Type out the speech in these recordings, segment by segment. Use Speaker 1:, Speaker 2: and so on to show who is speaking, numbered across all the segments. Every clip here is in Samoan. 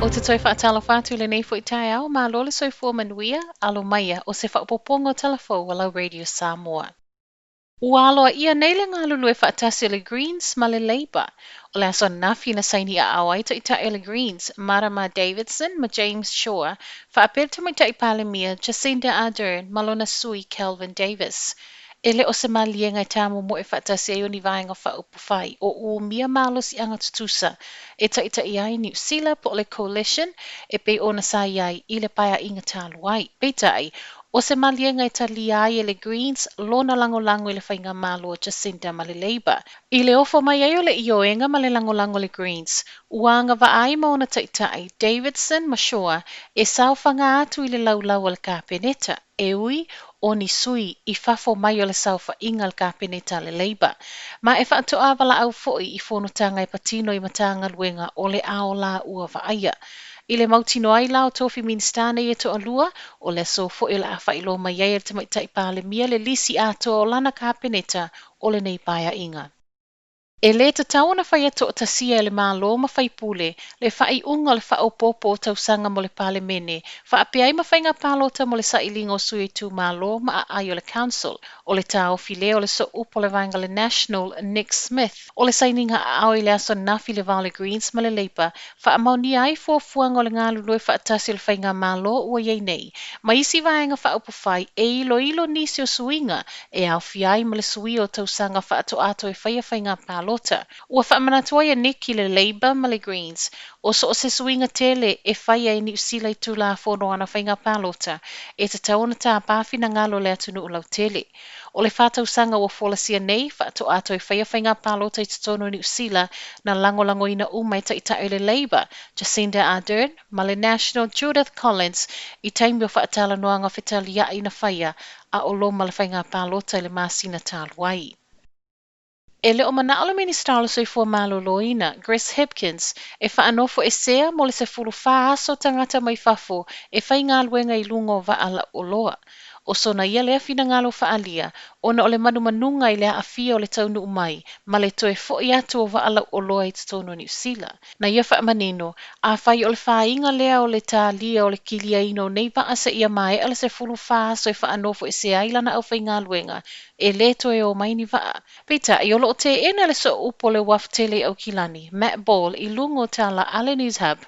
Speaker 1: Ou te toe faatalofa atu i lenei foi taeao, malo le soifua manuia, alo maia o se faaopoopoga o tala fou a lau Radio Samoa. Ua aloaia nei le galulue faatasi o le Greens ma le Labour. O le aso ananafi na saini aao ai Taitai o le Greens, Marama Davidson ma James Shaw, faapea le Tamaitai Palemia Jacinda Ardern ma lona sui Kelvin Davis. E le o se maliega e tāmomoe faatasi ai o ni vaega faaupufai o umia malosiaga tutusa e taita'i ai Niu Sila po o le Coalition e pei ona sa i ai i le paeaiga talu ai. Peitai, o se maliega e talia ai e le Greens lona lagolago i le faigamalo a Jacinda ma le Labour. I le ofo mai ai o le ioega ma le lagolago a le Greens, ua agavaa ai ma ona taitai, Davidson ma Shaw, e saofaga atu i le laulau a le Kapeneta, e ui o ni sui i fafo mai o le saofaiga a le Kapeneta a le Labour. Ma e faatoa valaau foi i fonotaga e patino i Matagaluega o le ao la ua vaaia. I le mautinoa ai la o tofi Minisita nei e toalua, o le aso foi o le a faailoa mai ai e le Tamaitai Palemia le lisi atoa o lana Kapeneta o lenei paeaiga. E lē tatau ona faia toatasia e le Malo ma faipule le faaiuga o le faaopoopo o tausaga mo le Palemene, faapea ai ma faiga palota mo le sailiga o sui o itumalo ma aai o le Council. O le taofi lea o le sooupu o le vaega le National, Nick Smith, o le sainiga aao i le aso ananafi i le va o le Greens ma le Labour, faamaonia ai fuafuaga o le galulue faatasi o le faigamalo ua i ai nei ma isi vaega faaupufai e iloilo nisi o suiga e aofia ai ma le suia o tausaga faatoa toe faia faiga palota. Ua faamanatu ai e Nick i le Labour ma le Greens, o so o se suiga tele e faia e Niu Sila i Tulafono o ana faiga palota, e tatau ona tāpā finagalo o le atunuu lautele. O le 4 tausaga ua folasia nei, faatoa toe faia faiga palota i totonu o Niu Sila na lagolagoina uma e taitai o le Labour, Jacinda Ardern, ma le National, Judith Collins, i taimi o faatalanoaga fetaliai na faia a o loma le faiga palota i le masina talu ai. E le o manao le Minisita o le Soifua Maloloina, Chris Hipkins, e faanofoesea mo le 14 aso tagata mai fafo e faigaluega i luga o vaa lauoloa. O sona ia lea finagalo faaalia, ona o le manumanuga i le aafia o le taunuu mai ma le toe fo'i atu o vaa lauoloa i totonu o Niu Sila. Na ia faamanino, afai o le fāiga lea o le talia o le kiliaina o nei vaa seia maea le 14 aso e faanofoesea ai lana aufaigaluega, e lē toe o mai ni vaa. Peitai, o loo teena le sooupu o le uafu tele i Aukilani, Matt Ball, i luga o tala a le News Hub,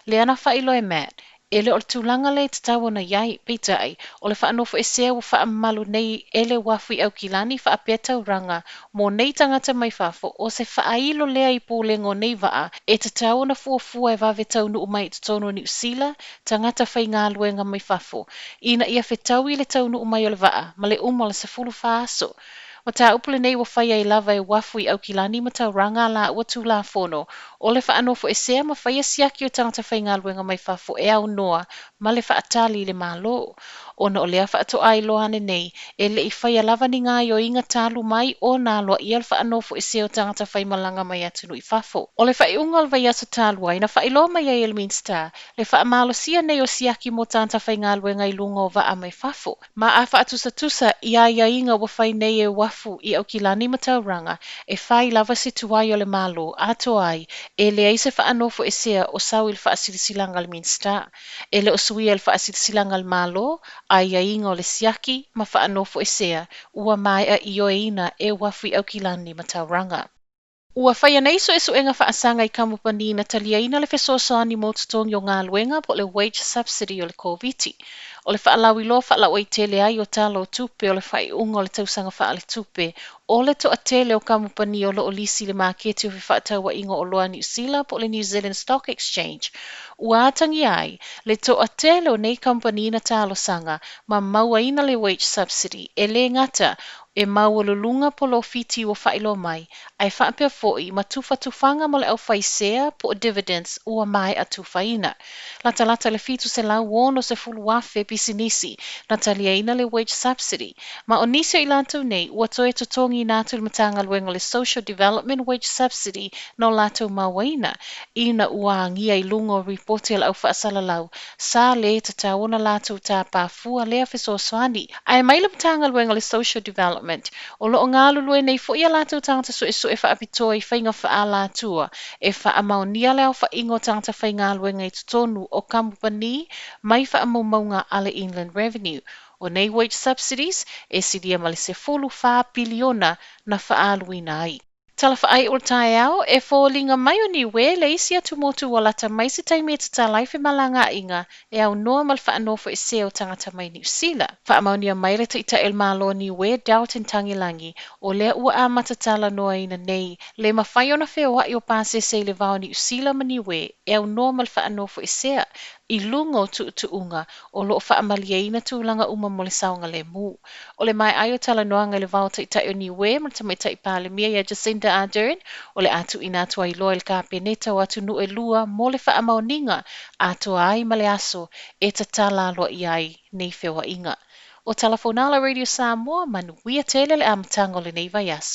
Speaker 1: lea na faailoa e Matt, e le o le tulaga lea e tatau ona i ai. Peitai, o le faanofoesea ua faamamalu nei e le uafu i Aukilani faapea Tauranga mo nei tagata mai fafo, o se faailo lea i pulega o nei vaa e tatau ona fuafua e vave taunuu mai i totonu o Niu Sila tagata faigaluega mai fafo, ina ia fetaui le taunuu mai o le vaa ma le uma o le 14 aso. Mataupu lenei ua faia ai lava e uafu i Aukilani ma Tauranga a laua Tulafono o le faanofoesea ma faia siaki o tagata faigaluega mai fafo e aunoa ma le faatali i le Malo. Ona o lea faatoa iloa ane nei, e le i faia lava ni gaoioiga talu mai ona aloaia le faanofoesea o tagata faimalaga mai atunuu i fafo. O le faaiuga o le vaiaso talu ai, na faailoa mai ai e le Minisita le faamalosia nei o siaki mo tagata faigaluega i luga o vaa mai fafo. Ma a faatusatusa i aiaiga ua fai nei e uafu i Aukilani ma Tauranga, e fai lava se tuai o le Malo, atoa ai, e leai se faanofoesea o sau i le faasilasilaga a le Minisita. E le o suia le faasilasilaga a le Malo, aiaiga o le siaki ma faanofoesea ua maea ioeina e uafu i Aukilani ma Tauranga. Ua faia nei suesuega faasaga i kamupani na taliaina le fesoasoani mo totogi o galuega po o le wage subsidy o le Koviti. O le faalauiloa faalauaitele ai o tala o tupe o le faaiuga o le tausaga faaletupe, o le toatele o kamupani o loo lisi i le maketi o fefaatauaiga o oloa a Niu Sila po o le New Zealand Stock Exchange. Ua atagia ai le toatele o nei kamupani na talosaga ma mauaina le wage subsidy e lē gata e maualuluga polofiti ua faailoa mai, ae faapea foi ma tufatufaga mo le aufaisea po o dividends ua maea tufaina. Latalata le 760,000 pisinisi na taliaina le wage subsidy, ma o nisi o i latou nei ua toe totogiina atu le Matagaluega o le Social Development wage subsidy na o latou mauaina, ina ua agia i luga o ripoti a le aufaasalalau sa lē tatau ona latou tāpā fua lea fesoasoani. Ae mai le Matagaluega o le Social Development Development. O lo o galulue nei foi a latou tagata suesue faapitoa i faiga faaalatua e faamaonia le aofaiga o tagata faigaluega i totonu o kamupani mai faamaumauga a le Inland Revenue. O nei wage subsidies e silia ma le 14 piliona na faaaluina ai. Tala faaiu o le taeao, e foliga mai o Niue le isi atumotu ua lata mai se taimi e tatala ai femalagaaiga e aunoa ma le faanofoesea o tagata mai Niu Sila. Faamaonia mai le Taitai o le Malo o Niue, Dalton Tagelagi, o lea ua amata talanoaina nei le mafai ona feoai o pasese i le va o Niu Sila ma Niue e aunoa ma le faanofoesea i luga o tuutuuga o lo o faamalieina tulaga uma mo le saogalemu. O le maea ai o talanoaga i le va o Taitai o Niue ma le Tamaitai Palemia ia Jacinda Ardern, o le a tuuina atu ai loa i le Kapeneta o atunuu e lua mo le faamaoniga atoa ai ma le aso e tatala aloaia ai nei feoaiga. O Tala Fonala Radio Samoa, manuia tele le amataga o lenei vaiaso.